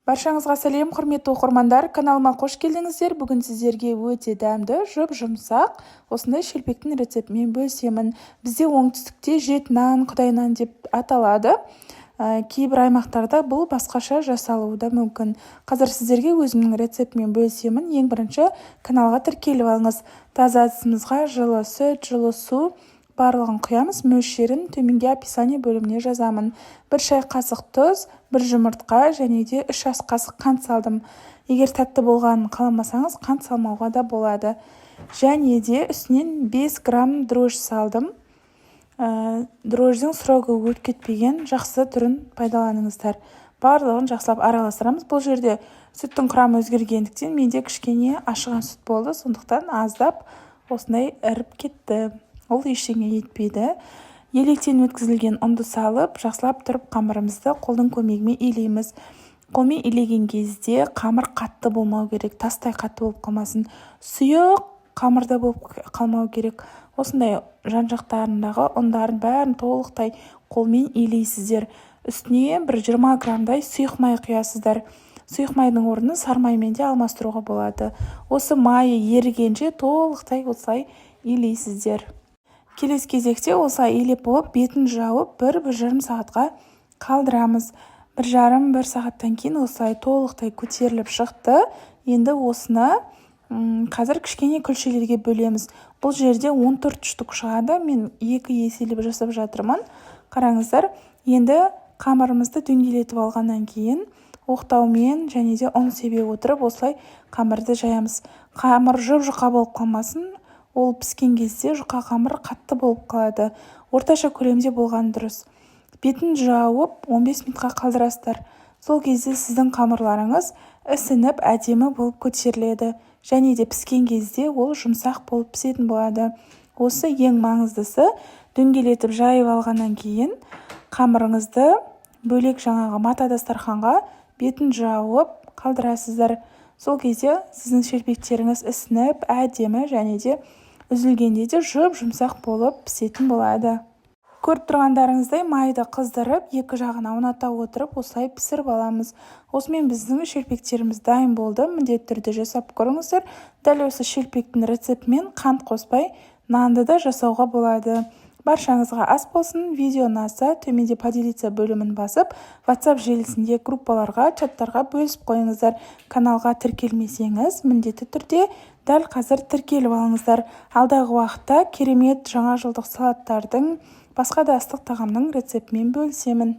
Баршаңызға сәлем, құрметті оқырмандар! Каналыма қош келдіңіздер! Бүгін сіздерге өте дәмді, жұп-жұмсақ осындай шелпектің рецептімен бөлісемін. Бізде оңтүстікте жет нан, құдай нан деп аталады. Кейбір аймақтарда бұл басқаша жасалуы да мүмкін. Қазір сіздерге өзімнің рецептімен бөлісемін. Ең бірінші каналға тіркеліп алыңыз. Таза ыдысымызға жылы сүт, жылы су барлығын құямыз. Мөлшерін төменге описание бөліміне жазамын. 1 шай қасық тұз, 1 жұмыртқа және де 3 ас қасық қант салдым. Егер тәтті болғанын қаламасаңыз, қант салмауға да болады. Және де үстінен 5 грамм дрожж салдым. Дрожждің срогы өтіп кетпеген, жақсы түрін пайдаланыңыздар. Барлығын жақсылап араластырамыз. Бұл жерде сүттің құрамы өзгергендіктен менде кішкене ашыған сүт болды, сондықтан аздап осындай іріп кетті. Ол ештеңе етпейді. Електен өткізілген ұнды салып, жақсылап тұрып қамырымызды қолдың көмегімен илейміз. Қолмен илеген кезде қамыр қатты болмау керек, тастай қатты болып қалмасын. Сұйық қамырда болып қалмау керек. Осындай жан-жақтарындағы ұндарын бәрін толықтай қолмен илейсіздер. Үстіне бір 20 граммдай сұйық май құясыздар. Сұйық майдың орнын сары маймен де алмастыруға болады. Осы майы ерігенше толықтай осылай илейсіздер. Келесі кезекте осылай илеп болып, бетін жауып, 1-1,5 сағатқа қалдырамыз. 1,5-1 сағаттан кейін осылай толықтай көтеріліп шықты. Енді осыны қазір кішкене күлшелерге бөлеміз. Бұл жерде 14 штук шығады. Мен 2 еселеп жасап жатырмын. Қараңыздар, енді қамырымызды дөңгелетіп алғаннан кейін оқтаумен және де ұн себе отырып осылай қамырды жаямыз. Қамыр жұп-жұқа болып қалмасын. Ол піскен кезде жұқа қамыр қатты болып қалады. Орташа көлемде болған дұрыс. Бетін жауып 15 минутқа қалдырасыздар. Сол кезде сіздің қамырларыңыз ісініп, әдемі болып көтеріледі. Және де піскен кезде ол жұмсақ болып пісетін болады. Осы ең маңыздысы, дөңгелетіп жайып алғаннан кейін қамырыңызды бөлек жаңағы мата дастарханға бетін жауып қалдырасыздар. Сол кезде сіздің шелпектеріңіз ісініп, әдемі және де үзілгенде де жұп-жұмсақ болып пісетін болады. Көріп тұрғандарыңыздай, майды қыздырып, екі жағын ауната отырып осылай пісіріп аламыз. Осымен біздің шелпектеріміз дайын болды. Міндетті түрде жасап көріңіздер. Дәл осы шелпектің рецептімен қант қоспай нанды да жасауға болады. Баршаңызға ас болсын! Видео ұнаса, төменде «Поделиться» бөлімін басып, WhatsApp желісінде группаларға, чаттарға бөлісіп қойыңыздар. Каналға тіркелмесеңіз, міндетті түрде дәл қазір тіркеліп алыңыздар. Алдағы уақытта керемет жаңа жылдық салаттардың, басқа да ыстық тағамның рецептімен бөлісемін.